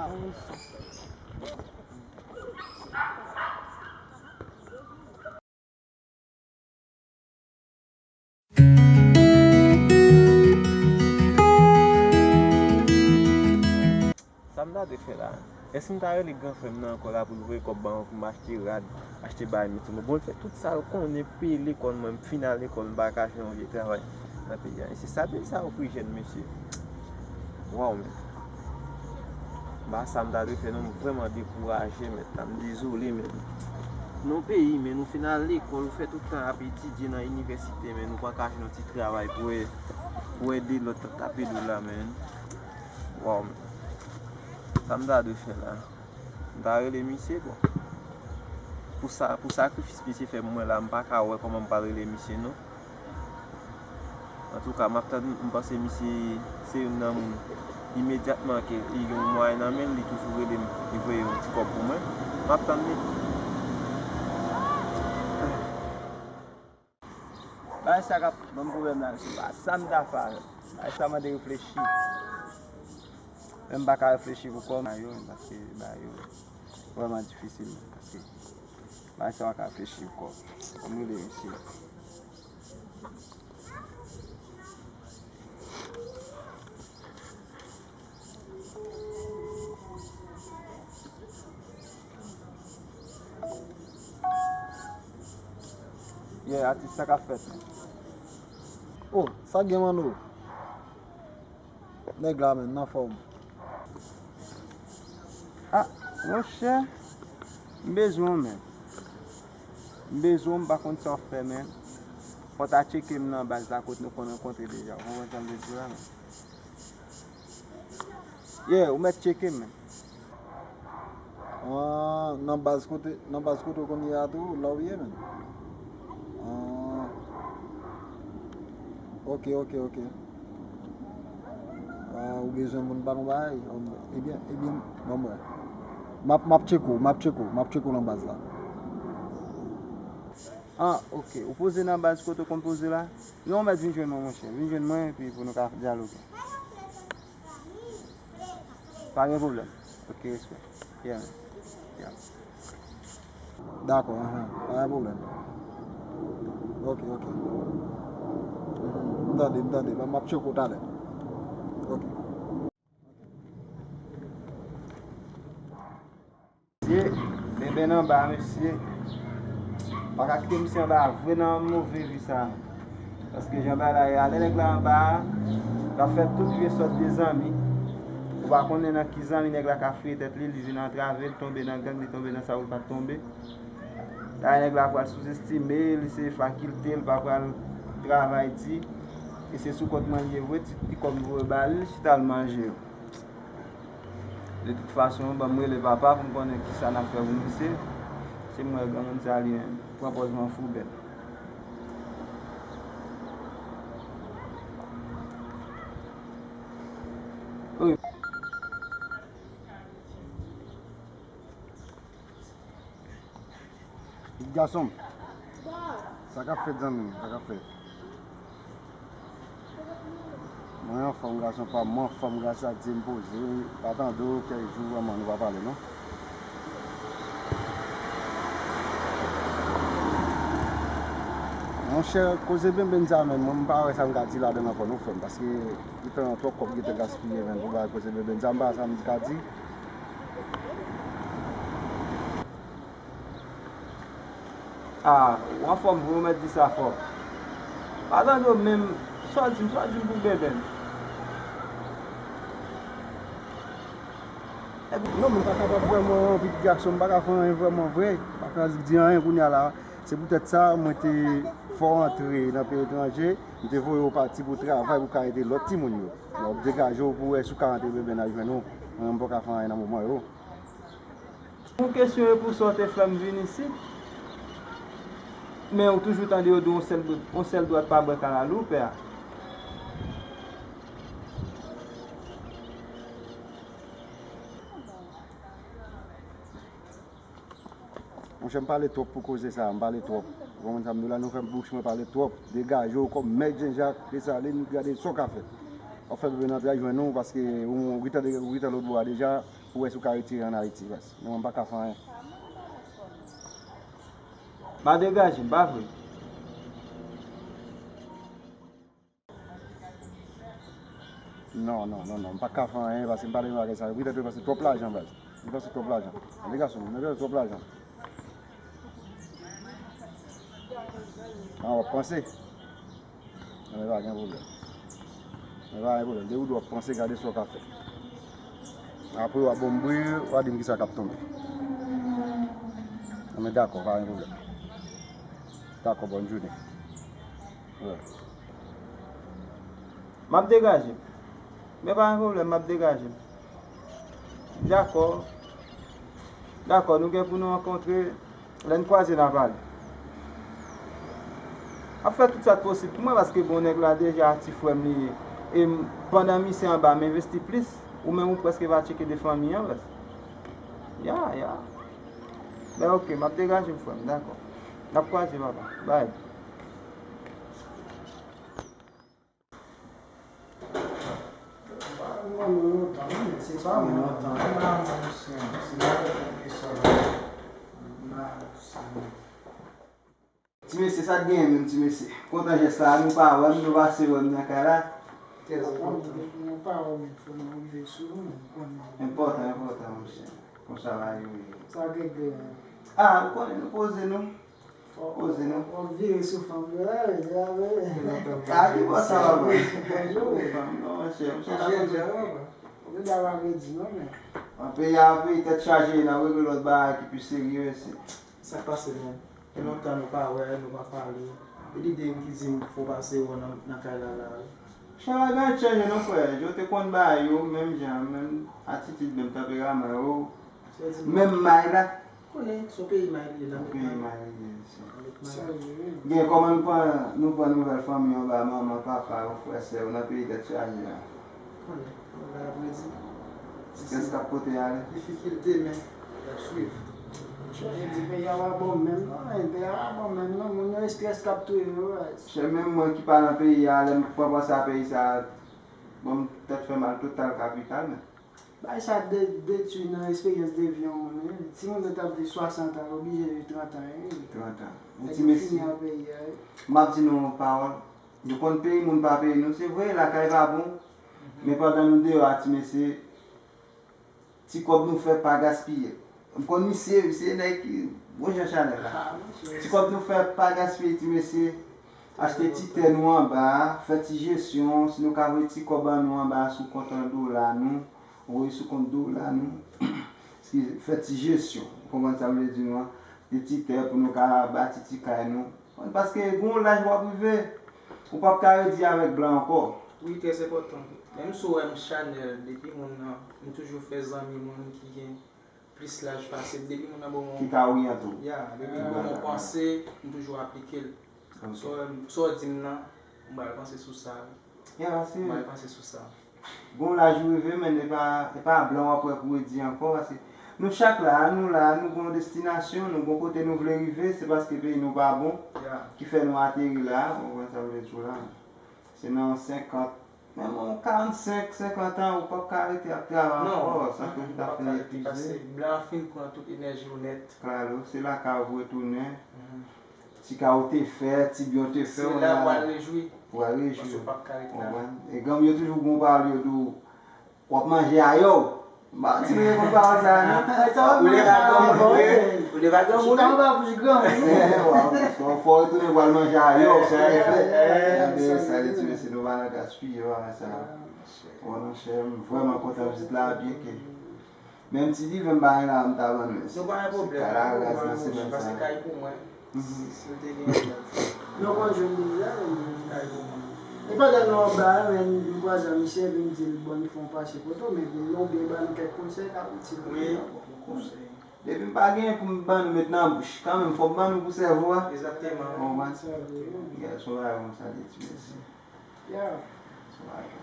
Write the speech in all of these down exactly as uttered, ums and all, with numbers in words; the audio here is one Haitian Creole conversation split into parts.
Sa m ta dwe fè la? Èske m ta rele gran frè m nan ankò la pou l voye kòb ban mwen pou m achte rad, achte bagay, mete sou mwen? Bon, l fè tout sa l konnen, peye lekòl mwen, m fin al lekòl, m pa ka jwenn yon vye travay nan peyi a. E se sa, peyi sa ofri jèn, mesye. Waw, men. M pa sa m ta dwe fè non, m vrèman dekouraje, men. M dezole, men. Nan yon peyi, men, ou fin al lekòl, ou fè tout tan ap etidye nan inivèsite, men ou pa ka jwenn yon ti travay pou e-, pou ede lòt k ap tape do la, men. Waw, men. Sa m ta dwe fè la? M ta rele misye, bon. Pou sa, pou sakrifis misye fè pou mwen la, m pa ka wè kòman m pral rele misye, non. Antouka, m ap tann, m panse misye se youn nan moun, imedyatman ke li gen yon mwayen nan men l, li toujou rele m, li voye yon ti kòb pou mwen. M ap tann li. Bagay sa k ap ban m pwoblèm la, se pa sa m ta fè avè l. Bagay sa mande reflechi. Men m pa ka reflechi pou kò m, yo, paske bagay yo vrèman difisil, paske bagay sa w pa ka reflechi pou kò w. Ban m rele misye. Yeah, atis, sa k ap fèt, man? Oh, sa gen, Manno? Nèg la, men, nan fòm. Ah, monchè, m bezwen w, men. M bezwen w, m pa konn sa w fè, men. Fò w ta tcheke m nan baz la, kote nou konn rankontre deja. Ou konprann sa m vle di w la, men? Yeah, ou mèt tcheke m, men. Ah, nan baz kote, nan baz kote w konn ye a tou, la w ye, men? Ah. Ok, ok, ok. Ah, ou bezwen moun ba nou bagay? Ebyen, ebyen, ban m wè. M ap, m ap tcheke w, m ap tcheke w, m ap tcheke w nan baz la. Ah, ok. Ou poze nan baz kote w konn poze la? Non, mèt vin jwenn mwen, monchè. Vin jwenn mwen, epi pou nou ka dyaloge. Pa gen pwoblèm. Ok, respè. Yeah, man. Yeah. Dakò, enhen. Pa gen pwoblèm. Ok, ok. M tande, m tande. M ap tcheke w talè. Ok. Mesye, Beben anba, mesye. Pa ka kite misye anba a vre nan move vi sa. Paske jan bagay la ye a, lè nèg la anba a, l ap fè tout vye sòt de zanmi. Ou pa konnen nan ki zanmi nèg la ka fouye tèt li, li vin antrave, li tonbe nan gang, li tonbe nan sa pou l pa t tonbe. Dayè nèg la pral souzestime, li se fakilte, li pa pral travay di. E se sou kont mwen li ye vre, ti, ti kòb m voye ba li, li chita al manje yo. De tout fason, ban m rele papa pou m konnen kisa n ap fè pou misye. Se m wè granmoun sa li menm. Pran pòz manfou bèt. Wi. Pitit gason m. Sa k ap fèt, zanmi m? Sa k ap fèt? Mwen anfòm, gason pa m, mwen anfòm, gras a Dye, m poze. Pa tande w kèk jou, vrèman, nou pa pale, non. Monchè, koze benben sa menm, mwen, m pa wè sa m ka di ladan l ankò, non, frè m, paske gentan twòp kòb gentan gaspiye, menm, pou bay koze benben sa, m pa wè sa m ka di. Ah, ou anfòm vre, ou mèt di sa fò. Pa tande w menm, sa w di m, sa w di m pou benben. Non, m pa kapab vrèman, pitit gason m, m pa ka fè anyen vrèman vre. M pa ka di anyen kounye a la. Se poutèt sa, mwen te fè w antre nan peyi etranje, m te voye w pati pou travay, pou w ka ede lòt timoun yo. Lè w ap degaje w pou w wè si w ka rantre benben nan jwenn ou. Mwen menm, m pa ka fè anyen nan moman yo. Yon kesyon e pou sa w te fè m vin isit, men ou toujou tande yo di w yon sèl dwèt, yon sèl dwèt pa bwè kalalou, pè a. Monchè, m pale twòp pou koze sa, m pale twòp. Ou konprann sa m di w la, nou fè bouch mwen pale twòp. Degaje w kòm mèt Jen Jak Desalin, gade sa w ka fè. W ap fè bebe nan pye a jwenn ou, paske ou, ou gentan de-, ou gentan lòtbò a deja. Pou wè si w ka retire an Ayiti, baz. Men mwen m pa ka fè anyen. M a degaje m, pa vre. Non, non, non, non, m pa ka fè anyen paske m pa renmen bagay sa yo. Petèt yo depanse twòp lajan, baz. Yo depanse twòp lajan. Tande gason, yo depanse twòp lajan. An, w ap panse? Anben, pa gen pwoblèm. Anben, pa gen pwoblèm. Depi w di w ap panse, gade sa w ka fè. Apre, w ap ban m bri, w a di m kisa k ap tonbe. Anben, dakò, pa gen pwoblèm. Dakò, bòn jounen. Wi. M ap degaje m. Men pa gen pwoblèm, m ap degaje m. Dakò. Dakò, nou gen pou nou rankontre. Lè n kwaze, n a pale. M ap fè tout sa k posib pou mwen, paske bon, nèg la deja ti frè m li ye. E m, pandan misye anba, m envesti plis. Ou menm, ou prèske pa tcheke de fanmi an, baz. Ya, ya. Ben, oke, m ap degaje m, frè m, dakò. N ap kwaze, papa. Bay. Ti mesye, sa k genyen menm, ti mesye? Kontan jès la, nou pa wè m, nou pase wè m nan kay la. Trè enpòtan. Nou pa wè m, fò nou rive sou nou, nou konnen. Enpòtan, enpòtan, monchè. Konsa bagay yo ye. Sa k regle menm? Ah, ou konnen nou poze nou. Poze nou. W ap vire sou fanm yo, la, wi, la, wi. Ah, ki bò sa va, man? Bonjou. Fanm, non, monchè, monchè, la, monchè. Ou gen dwa pa vle di non, men. An peyi a, peyi tèt chaje, n ap regle lòt bagay ki pi serye, mesye. Sa k pase, menm? Gen lontan nou pa wè, nou pa pale. E lide m ki di m fò pase wè w nan, nan kay la, la, wi. Chan bagay chanje non, frè. Yo te konn ba yo, menm jan, menm atitid, menm tanperaman yo. Menm may la. Konnen, se yon peyi may li ye la, menm may. Yon peyi may li ye, mesye. Gen kòman nou pran, nou pran nouvèl fanmi anba manman, papa, yo, frè, sè yo nan peyi tèt chaje a. Konnen, konnen bagay ap redi. Strès k ap pote ale. Difikilte, men y ap swiv. Chè, yo di peyi a pa bon menm non, men peyi a pa bon menm non, moun yo strès k ap touye yo, baz. Chè, menm mwen ki pa nan peyi a, lè m pran panse a peyi sa, bon, m tèt fè mal total kapital, men. Bagay sa de-, detwi nan esperyans de vi yon moun, wi. Timoun yo t ap viv swasant an, yo oblije viv trant an, wi. Trant an. Nèg yo fini an peyi a, wi. M ap di nou yon pawòl. Nou konn peyi moun pa peyi nou, se vre, lakay pa bon. Men pandan nou deyò a, ti mesye, ti kòb nou fè pa gaspiye. M konn misye, misye nèg ki bon jan chanèl la. Ti kòb nou fè pa gaspiye, ti mesye. Achte ti tè nou anba a, fè ti jesyon, si nou ka voye ti kòb an nou anba a sou kont an dola nou, voye sou kont dola nou. Eskize, fè ti jesyon. Ou konprann sa m vle di nou an? De ti tè pou nou ka bati ti kay nou. Paske gen yon laj w ap rive, ou p ap ka redi avèk blan ankò. Wi, trè enpòtan. Menm si w wè m chanèl, depi moun nan, m toujou fè zanmi moun ki gen plis laj pase m, depi moun nan ban m yon, ki ka oriyante w. Ya, depi moun nan ban m yon panse, m toujou aplike l. Ok. Sa w, sa w di m nan, m pral panse sou sa. Ya, se. M pral panse sou sa. Bon, laj ou rive, men e pa, e pa blan w ap wè pou redi ankò, paske nou chak la, nou la, nou gon destinasyon, nou gon kote nou vle rive, se paske peyi nou pa bon, ya, ki fè nou ateri la, ou konprann sa m vle di w la. Se nan senkant, menm yon karannsenk, senkant an, ou p ap ka rete ap travay ankò, sa ke ou ta fin epuize. Blan an fin pran tout enèji w nèt. Klalo, se lakay ou retounen. Ti kay ou te fè, ti byen ou te fè, se la ou pral rejwi. Ou pral rejwi. Paske ou p ap ka rete la. Konprann? E granm yo toujou gon pawòl yo di w, w ap manje ayò. M pa konn si nou konn pawòl sa a, non. Ou leve a granmoun, ou leve a granmoun. Chita anba bouch granmoun. Fò w retounen pral manje ayò, sa e klè. Sa vle di, mesye, nou pa nan gaspiye, pa nan sa. Wè, monchè, m vrèman kontan vizit la, byenke menm ti diven m pa gen la, m ta ban nou, mesye. Nou pa gen pwoblèm, se kay la, raz nan semèn sa. Paske kay pou mwen. Si, si l te gen yon lòt. Nou konn jwenn deja, men nou jwenn kay pou mwen. E pandan nou anba a, men m kwaze ak misye, epi m di l, bon, li fè yon pase kote w, men vin non, oubyen ba nou kèk konsèy k ap itil nou. Wi, konsèy. Depi m pa genyen pou m ban nou met nan bouch, kanmenm, fò m ban nou pou sèvo a. Egzakteman. Ou konprann? Sèvo, wi. Yeah, se yon bagay konsa, li di, mesye. Yeah.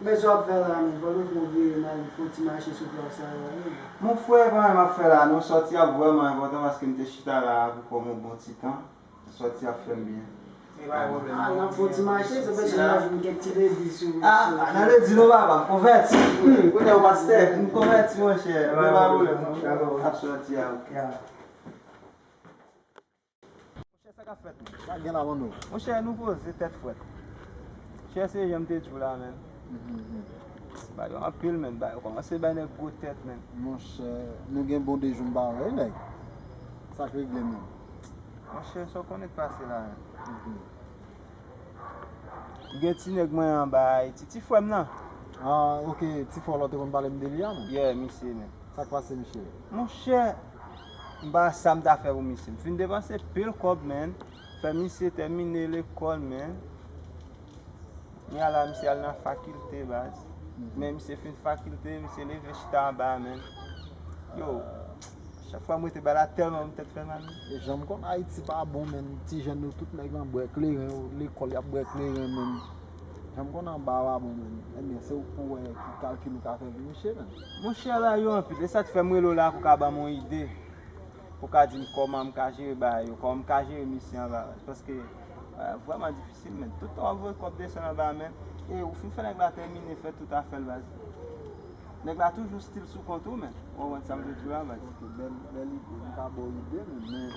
Men sa w ap fè la menm, fò nou fè yon vire n al fè yon ti mache sou plaj sa yo, wi. Mon frè, pa m ap fè la non, sòti a vrèman enpòtan paske m te chita la pou kòm yon bon ti tan. Sòti ap fè m byen. Ah, n ap fè yon ti mache, se pèsonaj vin kèk ti ledi sou. Ah, nan ledi non papa, m konvèti. Kounye a w pastè. M konvèti, monchè. Mwen pa pwoblèm non. Ap sòti a, ok. Monchè, sa k ap fèt, men? Sa k gen la, Manno? Monchè, nou poze tèt frèt. Monchè, se jan m te di w la, men. Bagay yo anpil, men. Bagay yo kòmanse bay nèg gwo tèt, men. Monchè, nou gen bon de jou m pa wè, nèg. Sa k regle, men? Monchè, sa w konnen k pase la, men. Gen ti nèg mwen anba Ayiti, ti frè m nan. Ah, ok, ti frè w la w te konn pale m de li a, men? Yeah, misye, men. Sa k pase, misye? Monchè, m pa sa m ta fè pou misye. M fin depanse pil kòb, men. Fè misye tèmine lekòl, men. Kounye a la, misye al nan fakilte, baz. Men misye fin fakilte, misye leve chita anba, men. Yo, chak fwa m rete bay la tèlman m tèt fè mal. E jan m konn Ayiti pa bon, men. Ti jèn yo, tout nèg lan bwè kleren, yo lekòl y ap bwè kleren, men. Jan m konn anba a pa bon, men. Ebyen, se ou k pou wè ki kalkil ou ka fè pou misye, men. Monchè, bagay yo anpil. E sa k fè m rele w la pou w ka ban m yon ide. Pou w ka di m kòman m ka jere bagay yo, kòman m ka jere misye anba, paske bagay yo vrèman difisil, men. Tout tan w ap voye kòb desann anba, men, e ou fin fè nèg la tèmine fè tout afè l, baz. Nèg la toujou still sou kont ou, men. Ou konprann sa m vle di w la, baz? Ok, bèl, bèl ide, m ka ba w ide, men, men,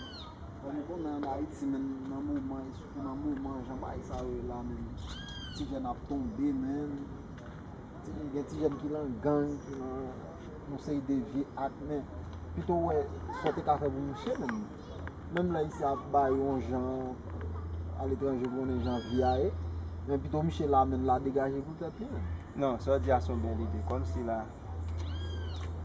kòm ou konnen ann Ayiti, men, nan moman, e sitou nan moman, jan bagay sa yo ye la, men, ti jèn ap tonbe, men, Ti, gen ti jèn ki nan gang, ki nan yon seri de vye ak, men pito w wè sa w te ka fè pou misye, men. Menm lè isi ap bay yon jan aletranje, pou konnen jan vi a ye, men pito misye la, men, la degaje pou tèt li, men. Non, sa w di a se yon bèl ide. Kòmsi la,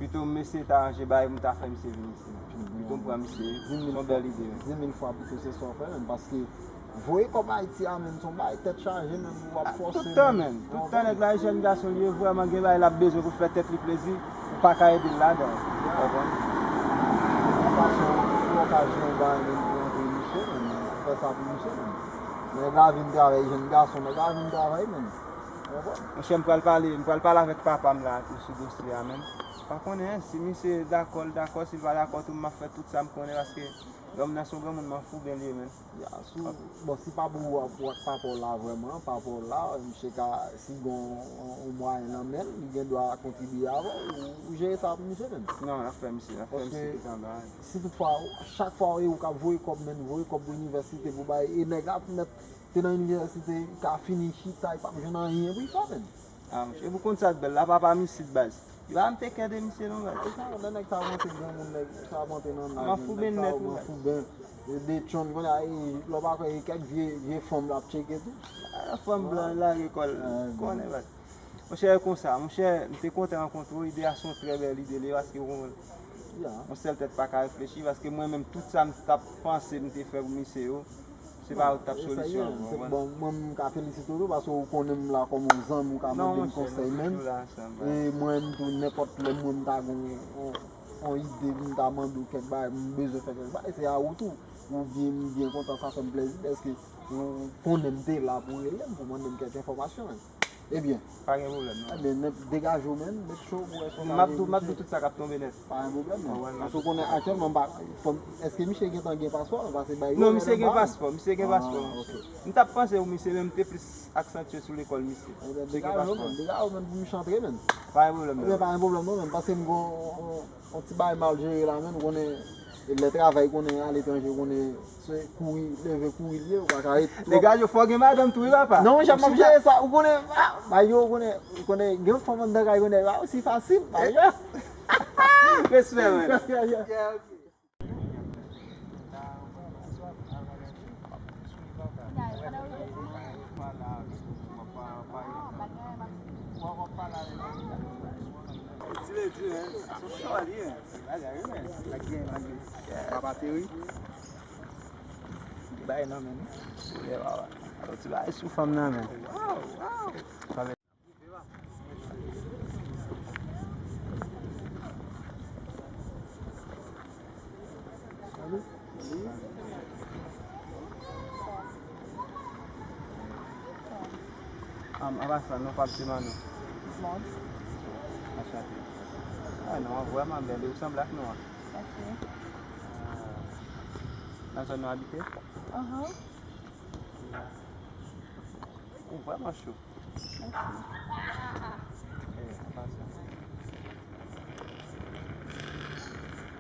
pito m eseye ta ranje bagay pou m ta fè misye vin isi. Pito m pran misye, se yon bèl ide, men. Di mil fwa pito se sa w fè, men, paske voye kòb Ayiti a, menm, se yon bagay tèt chaje, menm, ou ap fòse, tout tan, menm. Tout tan, nèg la, jèn gason li ye, vrèman gen bagay l ap bezwen pou fè tèt li plezi, ou pa ka ede l ladan l. Ou konprann? Yon fason, yon okazyon, yon bagay, menm, pou antre misye, menm, fè sa pou misye, menm. Nèg la vin travay, jèn gason, nèg la vin travay, menm. Ou konprann? Monchè, m pral pale, m pral pale avèk papa m la tou sou dosye a, menm. Pa konnen, si misye dakò, l dakò, si l pa dakò tou, m ap fè tout sa m konnen, paske granmoun nan se yon granmoun manfouben li ye, menm. Ya, si w, bon, si papa w, papa w la vrèman, papa w la, misye ka, si gon yon, yon mwayen nan men l, li gen dwa kontribye avè w, ou, ou jere sa pou misye menm. Non, n ap fè misye, n ap fè misye tout anba. Paske si toutfwa, chak fwa e ou k ap voye kòb, menm voye kòb pou inivèsite, pou bay, e nèg la mèt te nan inivèsite, li ka fini chita, li p ap jwenn anyen pou li fè menm. Ah, monchè, epi w konn sa k bèl la, papa m isit, baz. Yo pa m te kè de misye non, baz. E sa, lè nèg sa monte granmoun, nèg sa monte nan laj, nèg sa yo manfouben. E de tchonn, kounye a, e, lè w pa kwè, e kèk vye, vye fanm l ap tcheke tou. Ah, fanm blan lage kò l, konnen, baz. Monchè, e konsa, monchè, m te kontan rankontre w, ide a se yon trè bèl ide li ye, paske w konprann. Yon sèl tèt pa ka reflechi, paske mwen menm, tout sa m t ap panse m te fè pou misye yo, se pa ou k t ap solisyon an, ou konprann? Bon, mwen, m ka felisite w tou, paske ou konnen m la kòm yon zanmi, ou ka mande m konsèy menm. E mwen menm tou, nenpòt lè mwen, m ta gen yon, yon, yon ide, m ta mande w kèk bagay, m bezwen fè kèk bagay, se a ou tou. Ou byen, m byen kontan, sa fè m plèzi, dèske ou konnen m te la pou w rele m, pou w mande m kèk enfòmasyon menm. Ebyen. Pa gen pwoblèm, non. Ebyen, men, degaje w, men, make sure ou wè sa w ka jere. M ap di w tout sa k ap tonbe nèt. Pa gen pwoblèm, men. Paske w konnen aktyèlman, m pa, fò m, èske misye gentan gen paspò? Paske bay yo. Non, misye gen paspò, misye gen paspò. Ah, ok. M t ap panse pou misye, men m te plis aksantye sou lekòl misye. Ebyen, degaje w, men, degaje w, men, pou misye antre, men. Pa gen pwoblèm, non. Ebyen, pa gen pwoblèm, non, men, paske m gon, yon ti bagay m al jere la, men, ou konnen, e lè travay, konnen, aletranje, konnen, se kouri, leve kouri l ye, ou pa ka ret twòp. Degaje w, fò gen madanm tou, wi, papa. Non, monchè, m ap jere sa, ou konnen, ah, bagay yo, ou konnen, ou konnen, gen fanm anndan kay, konnen, pa osi fasil, bagay yo. Respè, man. Papa Terry. Bay nan men nou. Lè papa. Alò, ti bagay sou fanm nan men. Waw, waw. An pasan, non pa m se Mano. Anchante. Ah, non an vrèman bèl, e ou sanble ak non an. Mèsi. Nan zòn nou abite? Ahan. Ou vrèman cho. Eh, apa sa?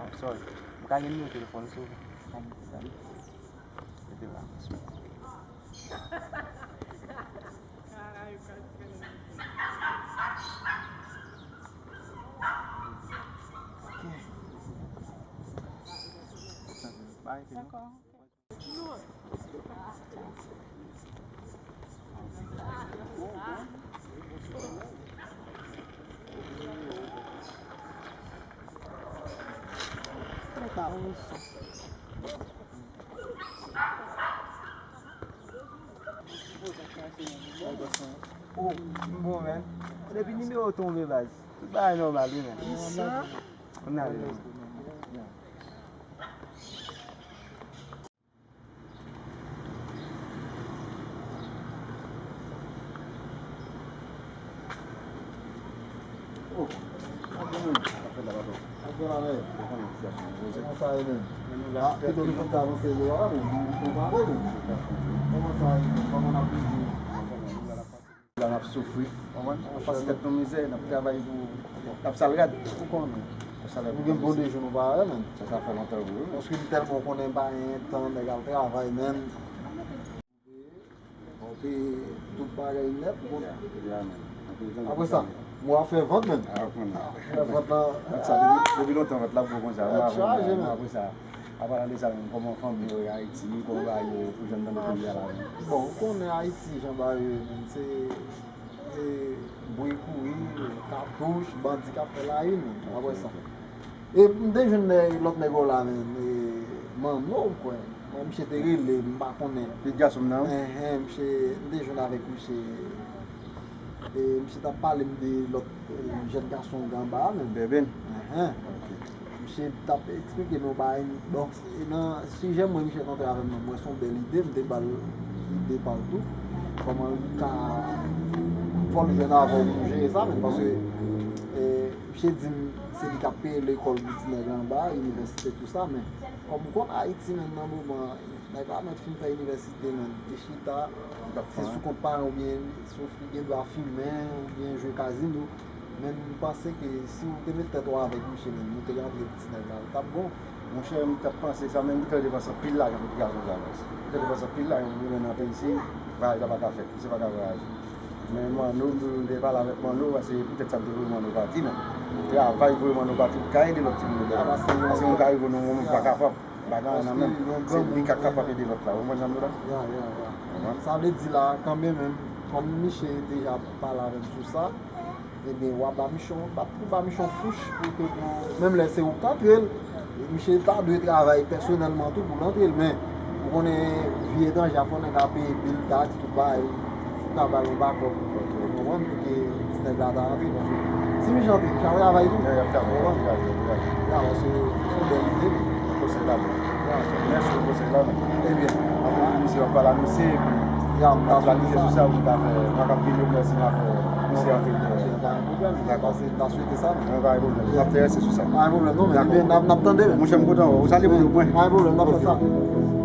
Oh, sorry. M ka gen nimewo telefòn sou ou? Mete la. Ok. Bye, Keno. Dakò. Oh, m bon, man. Depi nimewo tonbe, baz, tout bagay nòmal, wi, man. Kisa? Ann ale, man. La n ap soufri, konprann? N ap pase tèt nou mizè, n ap travay pou, n ap sal rad. Ou konnen. N ap sal rad. Nou gen bon de jou nou pa wè, man. Sa, sa fè lontan vre, wi. Paske m tèlman konnen pa gen tan nèg al travay, menm. Bon, te tout bagay nèt, ou konnen. Apre sa, mwen ap fè vant, menm. Fè vant la. Vant sa, depi, depi lontan, vant la gwo konsa. Tèt chaje, menm. Apre sa, apa de sa menm, kòman fanmi yo ye Ayiti, kòman bagay yo pou jwenn nan peyi a la menm? Bon, ou konnen Ayiti, jan bagay yo ye menm, se, se bri kouri, katouch, bandi k ap fè lari menm, apre sa. E m te jwenn nè-, lòt nèg yo la menm, e, Manno, m kwè. Bon, misye te rele, m pa konnen. Pitit gason m nan? Enhen, misye, m te jwenn avèk misye. E misye t ap pale m de lòt, e, jèn gason k anba a menm. Bèbèn? Enhen. Ok. Misye t ap eksplike nou bagay. Bon, e nan sijè mwen, misye t antre avè m nan, mwen se yon bèl ide, m te ba l ide pa l tou. Kòman l ka, fò l jwenn avè w pou jere sa menm, paske, e, misye di m se li k ap peye lekòl pou ti nèg anba, inivèsite, tou sa, men kòm ou konn Ayiti menm nan moman, nèg la mèt fin fè inivèsite menm, te chita, se sou kont paran oubyen sou, ou gen dwa fimen, oubyen jwe kazino. Men m panse ke si w te met tèt ou avèk misye menm, nou te rantre pou ti nèg la, l t ap bon. Monchè, m t ap panse sa, men m te depanse anpil lajan pou ti gason sa, baz. M te depanse anpil lajan pou li, men nan peyi isi, vwayaj la pa ka fèt, misye pa ka vwayaje. Men Manno, m te pale avèk Manno, paske poutèt sa m te voye Manno pati, men travay voye Manno pati, pou ka ede lòt timoun yo, paske moun ka rive nan yon moman, m pa kapab, m pa gen anyen nan men m, se li k ap kapab ede lòt la, ou konprann sa m di w la? Ya, ya, ya. Sa vle di la, kanmenm, kòm misye deja pale avè m sou sa, ebyen, w a ba misye yon, w a ba misye yon fouch pou ke pou, menm lè se ou k t antre l, misye ta dwe travay pèsonèlman tou pou l antre l, men ou konnen vi etranje a fò nèg la peye bil, taks, tout bagay, fouka ba l yon bakòp, ou konprann, pou ke ti nèg la ta antre, paske si misye antre, misye ap travay tou. Ya, y ap travay, y ap travay, y ap travay. Ya, paske se yon bèl ide, wi. Konsèy la bon. Ya, mèsi pou konsèy la, men. Ebyen. Apre misye, w ap pale a misye, epi w ap planifye sou sa, pou nou ka fè, mwen k ap vini, mwen si m ap fè misye antre. Dakò. Dakò. N ap swete sa. Mwen pa gen pwoblèm. N ap fè reste sou sa. Pa gen pwoblèm, non, men. Dakò. Ebyen, n ap, n ap tande, men. Monchè, m kontan wè w. Ou salye pou mwen. Pa gen pwoblèm, n ap fè sa.